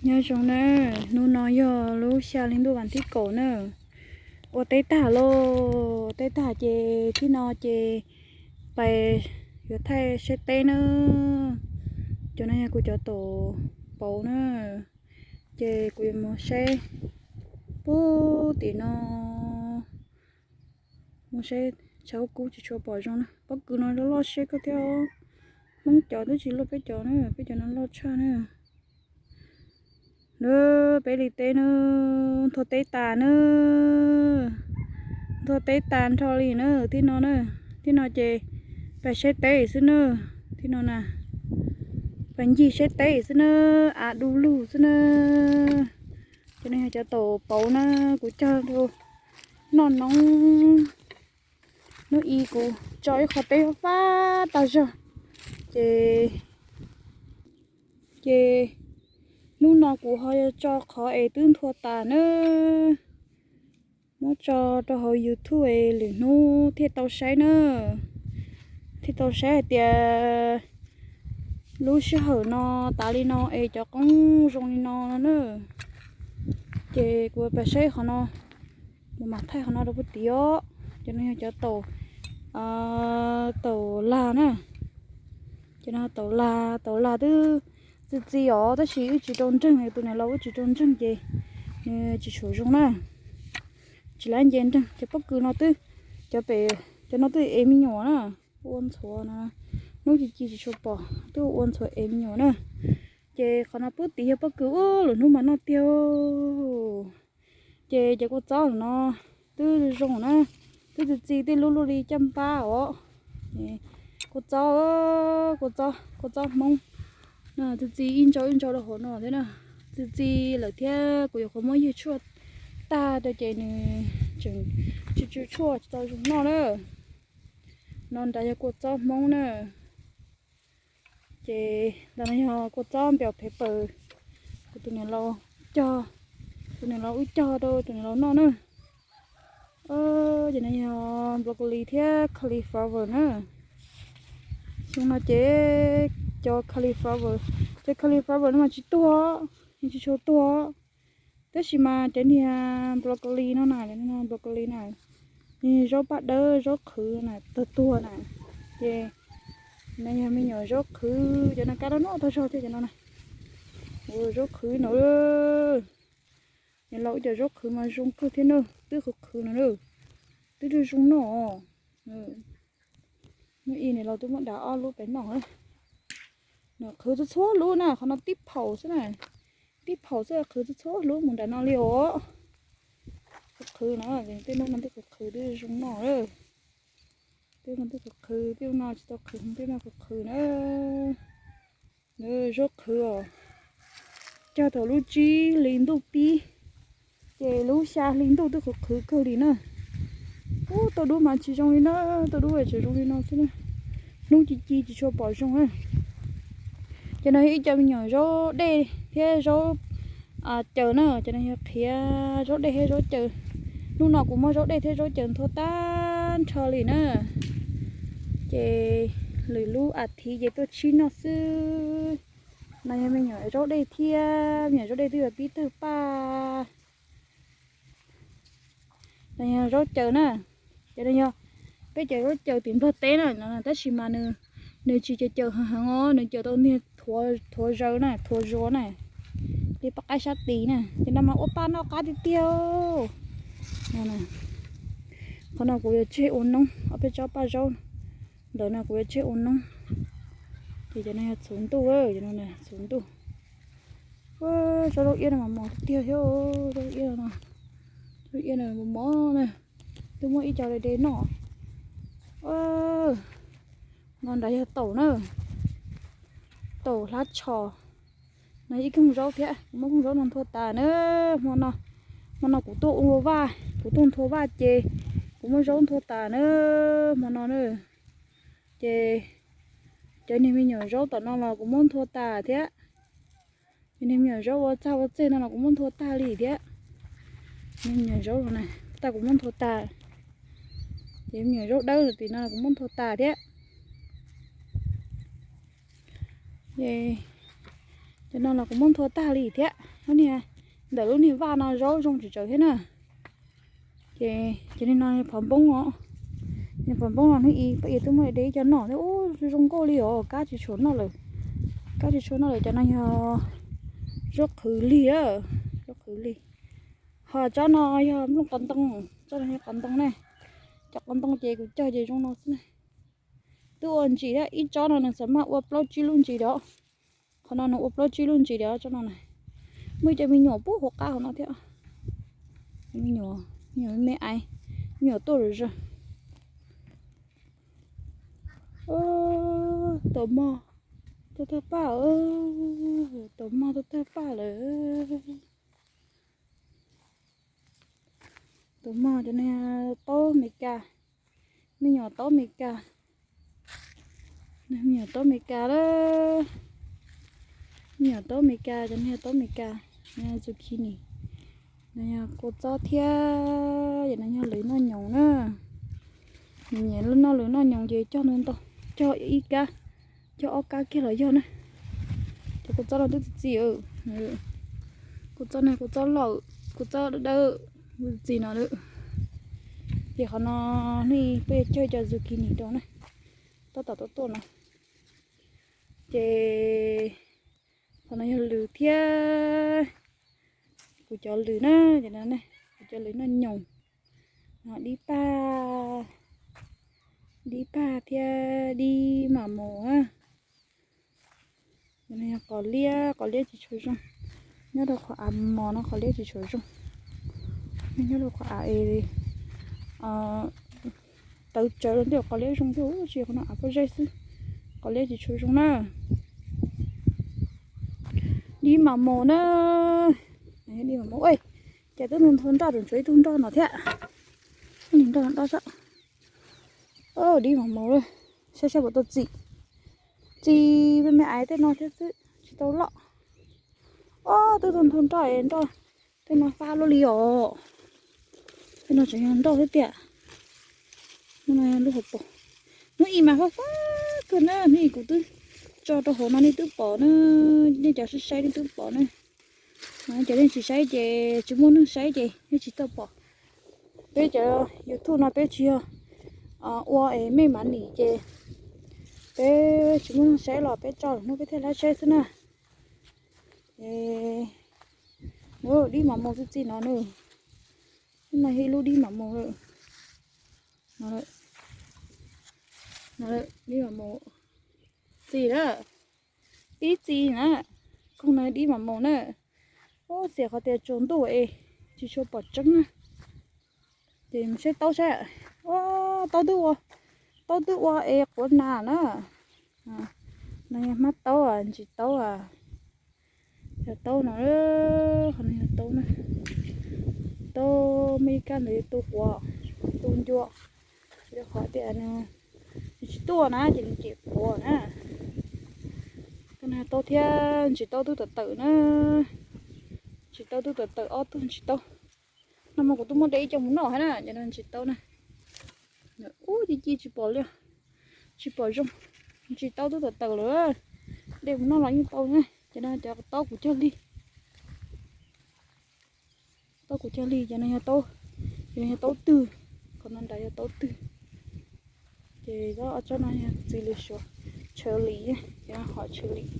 Nyob zoo na, hnub no yog lub xya hli ntuj vas thib kaum na. Ua teb tag lauj, teb tag ces thib no ces pais yuav thaij saib teb na. Cov no yog kuv cov taum pauv na, ces kuv yuav mus saib pub tim no, mus saib tshav kub tsis tshua pom zoo na. Pob kws no loj loj siab kawg thiab. Hmoob cov twb tsis luaj peb cov na, peb cov no loj tshaj na. Peb li teb na, nthua teb tas na, nthua teb tas nrho li na, thib no na, thib no ces pais saib teb xwb na, thib no na, pais ncig saib teb xwb na, av du lug xwb na. Cov no yog cov taum pauv na, kuv cog rau noj noob. Hnub ib kuv tso ib qho teb fab fab tag zog, ces, ces hnub no kuv ho yuav tso qhov es twb nthua tas na, muab tso rau hauv YouTube es lwm hnub thiaj tau saib na, thiaj tau saib hais tias lub sij hawm no tas li no es cov qoob zoo li no no na. Ces kuv pais saib qhov no, kuv mam thaij qhov no rau puag tid os. Cov no yog cov taum, taum lag na. Cov no taum lag, taum lag twb txi txiv os, tab sis wb tsis rau nreeg, tus niam laus wb tsis rau nreeg ces nws tsis tshua zoo na, tsis lav nce nreeg. Cov pob kws no twb, cov pem, cov no twb ev me nyuam na, ua ntxhuav no, hnub ci ci tsis tshua pom, twb ua ntxhuav ev me nyuam na. Ces qhov no puag tid yog pob kws ub lwm hnub mas noj tiag. Ces cov kua txob no twb zoo na, twb txi txi tej lub luaj li caj npab os. Kua txob, kua txob, kua txob Hmoob, twb txi ib ntsau ib ntsau rau hauv no thiab na. Txi txi lawm thiab kuv yuav qhuav muab ywg tshuaj tag rau ces nws tseem tsw tsw tshuaj tsis tau zoo noj na. No nrad yog kua txob Hmoob na. Ces ntawm no yog kua txob bell pepper, kuv tus niam laus cog, tus niam laus wb cog rau tus niam laus noj na. Ces no yog broccoli thiab cauliflower na. Xyoo no ces cov cauliflower, cov cauliflower no mas tsis tuag, tsis tshua tuag. Tab sis mas cov niag broccoli no na, broccoli na, zaub paj dawb zaub qhwv na, tuag tuag na. Ces no yog me nyuam zaub qhwv, cov no kab no noj tag zog thiab cov no na. Zaub qhwv no, niam laus wb cov zaub qhwv mas zoo kawg thiab na, twb qhwv qhwv no na, twb zoo zoo noj. Hnub ib niam laus twb muab dav ob lub pem noj. Nws qhwv txhua txhua lub na, qhov no tib phaum xwb na, tib phaum xwb qhwv txhua txhua lub mus nram no li os. Qhwv qhwv no, tej lub no twb qhwv qhwv twb zoo noj. Tej no twb qhwv qhwv, tej lub no tsis tau qhwv, tej no qhwv qhwv na. Zaub qhwv os, cog thaum lub tsib hli ntuj pib, ces lub xya hli ntuj twb qhwv qhwv kawg li na. Ub, tauj dub mas tsis zoo li na, tauj dub tseem zoo li no xwb na. Hnub ci ci tsis tshua pom zoo na. Ces no yog ib co me nyuam zaub dej thiab zaub caws na, ces no yog qhiav zaub dej thiab zaub caws. Hnub no kuv muab zaub dej thiab zaub caws nthua tag nrho li na. Ces lwm lub as thiv ces tuaj tsib noj xwb. No yog me nyuam zaub dej thiab, me nyuam zaub dej twb yuav pib tawg paj. No yog zaub caws na, ces no yog peb cov zaub caws tim Nplog teb na, tab sis mas nws tsis caws caws heev heev os, nws caws tau niag thuav zaws na, thuav zuav na, li paj qaib sab tid na, ces no mas ua paj noj qab tiag tiag. Qhov no kuv yuav tseg ua noob, ob peb tsob paj zaub ntawm no kuv yuav tseg ua noob. Ces cov no yog txhuv ntuj, txhuv ntuj. Tsob zaub iab no mas mos tiag thiab, zaub iab no, zaub iab no mos mos na, twb muab ib co de de noj. No nrad yog taum na, taum hlab tsho. No ib koog zaub thiab, kuv muab koog zaub no nthua tas na. Hmo no, hmo no kuv tuaj ua vaj, kuv tuaj nthua vaj ces kuv muab zaub nthua tas na, hmo no na. Ces cov niag me nyuam zaub tom no los kuv muab nthua tas thiab. Cov niag me nyuam zaub ua txaj ua txeg no los kuv muab nthua tag li thiab. Niag me nyuam zaub no na, tag kuv muab nthua tas. Ces me nyuam zaub dawb tim no los kuv muab nthua tas thiab. Ces Cov no los kuv muab nthua tag li thiab. Lub niag, ntawm lub niag vaj no zaub zoo tsawv tsawv thiab na. Ces cov niag no phov npoob os. Phov npoob no hnub ib pab ib tug muab de ib co noj thiab. Ub, zoo nkauj li os, kab tsis tshua noj lawm. Kab tsis tshua noj lawm. Cov no yog zaub qhwv lig, zaub qhwv lig. Ho tsob no yog nplooj qos ntoo, tsob no yog qos ntoo ne. Cov qos ntoo ces kuv cog ces zoo no xwb na. Twb ua ntsis thiab, ib tsob no nws xav maj ua plaub tsib lub ntsis dov. Qhov no nws ua plaub tsib lub ntsis dov tsob no na. Muaj ib co me nyuam puag hauv qab hauv no thiab. Me nyuam, me nyuam me me aiv, me nyuam tuaj zom zaws. Tus mog, tuaj tawg paj, tus mog tuaj tawg paj lawm. Tus mog cov niag taub Amelikas, me nyuam taub Amelikas, me nyuam taub Amelikas lawm. Me nyuam taub Amelikas, cov niag taub Amelikas, zucchini, no yog kua txob thiab, no yog lwm noj nyoos na. Nyiam noj lwm noj nyoos ces cog ntau ntau, cog ib kab, cog ob kab kiag los yog na. Cov kua txob no twb txi txiv, kua txob no kua txob loj, kua txob dawb, txi no lawm. Ces qhov no hnub ib peb cog cov zucchini rau na, tab tom tuaj tuaj no. Ces qhov no yog lwm thiab, kuv cov lwm na, ces no kuv cov lwm noj nyoos, dib pag, dib pag thiab dib mam mus na. Qos liab, qos liab tsis tshua zoo, nyob rau qhov av mos no qos liab tsis tshua zoo. Nyob rau qhov av es tawv tsawv los ntej qos liab zoo thiab, tsis qhov no av pob zeb xwb, qos liab tsis tshua zoo na. Dib mam mus na, dib mam mus. Ces twb ntho nroj, tseem tshuav ib tug nroj no thiab. Nroj nroj sab, dib mam mus, saib saib puas tau txi. Txi me me aiv tej no thiab xwb, tsis tau loj. Ob, twb ntho nroj es nroj tej no fab luaj li os. Tej no tseem yog nroj thiab tiag. Lub hauv paus, hnub ib mas fab fab kawg na, hnub ib kuv twb tso rau hauv no nej twb pom na, nej cov saib saib nej twb pom na. Cov nej tsis saib ces tsis muaj neeg saib ces nej tsis tau pom. Peb cov YouTube no peb tsis yog ua es mej mav nim ces peb tsis muaj neeg saib los peb tso lwm hnub peb thiaj laib saib xwb na. Dib mam mus txi txiv no na. No yog ib lub dib mam mus lawm. Dib mam mus, txi na, ib txi na, koog no dib mam mus na. Ub, xiam qhov tias tsaus ntuj es tsis tshua pom tseeb na. Ces saib taub saib, taub twb ua, taub twb ua es quav nas na. No yog hmab taub, ntsis taub, yog taub no, qhov no yog taub na. Taub Amelikas ntawd yog tu quav, tu ncua, rau qhov tias nws tsis tuaj na ces nws cem quav na. Taub no taub thiab ntsis taub twb tawm tawm na. Ntsis taub twb tawm tawm ob tug ntsis taub. Nag hmo kuv twb muab de ib co mus noj thiab na, cov no ntsis taub na. Ub, ci ci tsis pom li, tsis pom zoo. Ntsis taub twb tawm tawm lawm, de mus noj los yeej tau na. Cov no cov taub kuv cog lig, taub kuv cog lig, cov no yog taub, cov no yog taub twg, qhov no nrad yog taub twg. Ces ob tsob no yog txiv lws suav, tshawv lis, cov no hom tshawv lis.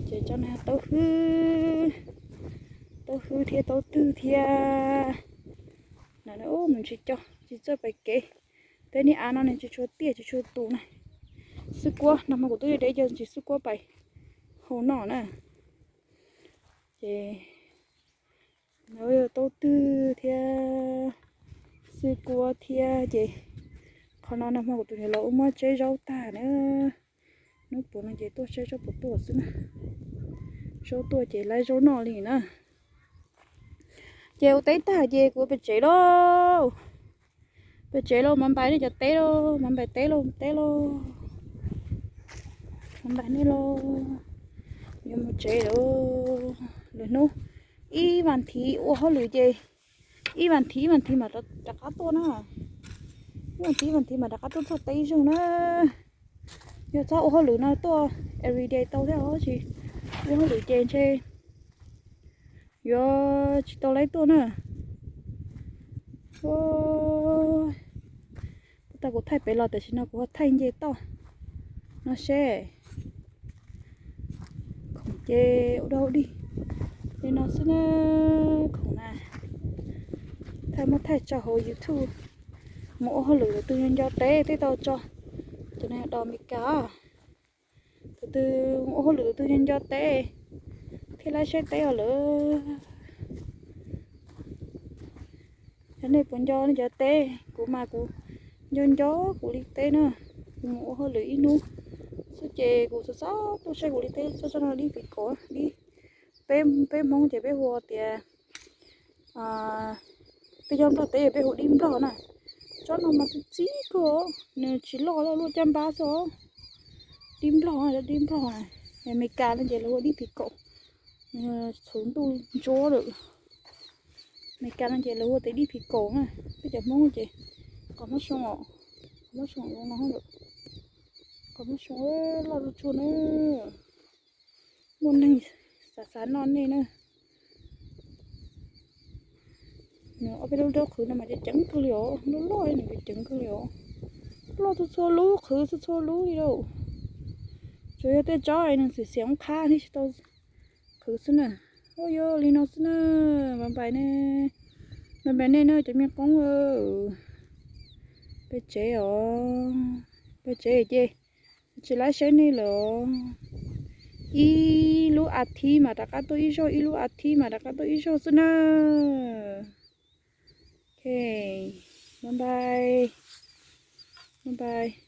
Ces tsob no yog taub hwb, taub hwb thiab taub twg thiab. No ub, mus ntsis co tsis txawj pais kev. Peb niag av no nws tsis tshua tiaj tsis tshua tus na. Xwb kuab, nag hmo kuv twb de cov ntsis xwb kuab pais hau noj na. Ces no yog taub twg thiab xwb kuab thiab ces qhov no nag hmo kuv tus niam laus ua muab tseb zaub tag na. Hnub puav no ces tuaj saib zaub puas tuaj xwb na. Zaub tuaj ces laib zaub noj li na. Ces ua teb tag ces kuv pem tsev lauj. Pem tsev lauj, mas npais nej cov teb lauj, mas npais teb lauj, teb lauj. Mas npais nej lauj. Yuav mus tsev lawm. Lwm hnub ib vas thiv ua hauj lwm ces ib vas thiv ib vas thiv mam rov qab tuaj na. Ib vas thiv ib vas thiv mam rov qab tuaj txog teb ib zaug na. Yog txhob ua hauj lwm no tuaj everyday tau thiab os, tsis Ua hauj lwm ces ntshe yuav tsis tau laib tuaj na. Ua, puas tas kuv thaij pem los tam sim no kuv ho thaij nce toj no seb. Khoom ces ua dog dig li no xwb na. Khoom na, thaij muab thaij tso hauv YouTube. Mus ua hauj lwm tus twg nco nco teb thiaj tau tso. Cov no yog dos Meskas. Tus twg mus ua hauj lwm tus twg nco nco teb thiaj laib saib teb os lawm. Yog nej puas nco nej cov teb, kuv mas kuv nco nco kuv li teb na. Kuv mus ua hauj lwm ib hnub xwb ces kuv xav xav tuaj saib kuv li teb. Tsob no dib phim kaum, dib, peb, peb Hmoob ces peb hu tias, peb cov Nplog teb peb hu dib Nplog na. Tsob no mas txi txiv kawg, nws tsis loj, loj luaj caj npab xwb os. Dib Nplog, dib Nplog. Amelikas no ces lawv hu dib phim kaum, txhuv ntuj ntsuab lawm. Amelikas no ces lawv hu tias dib phim kaum na. Peb cov Hmoob ces qos hmab soo os, qos hmab soo zoo no lawm. Qos hmab soo loj tsuag tsuag na. Muaj neeg xav xav noj nej na. Nws ob peb lub nraub qhwv no mas ceev ceev kawg li os, loj loj nws ceev ceev kawg li os. Loj txhua txhua lub, qhwv txhua txhua lub li lauj. Tsuas yog tej tsob nws xiam xiam qab thiab tsis tau qhwv xwb na. Ua yog li no xwb na. Bye bye ne, bye bye nej na cov me qoob. Peb tsev os, peb tsev ces tsis laib saib nej lawm. Ib lub a thiv mas rov qab tuaj ib zaug, ib lub a thiv mas rov qab tuaj ib zaug xwb na. Ok, bye bye, bye bye.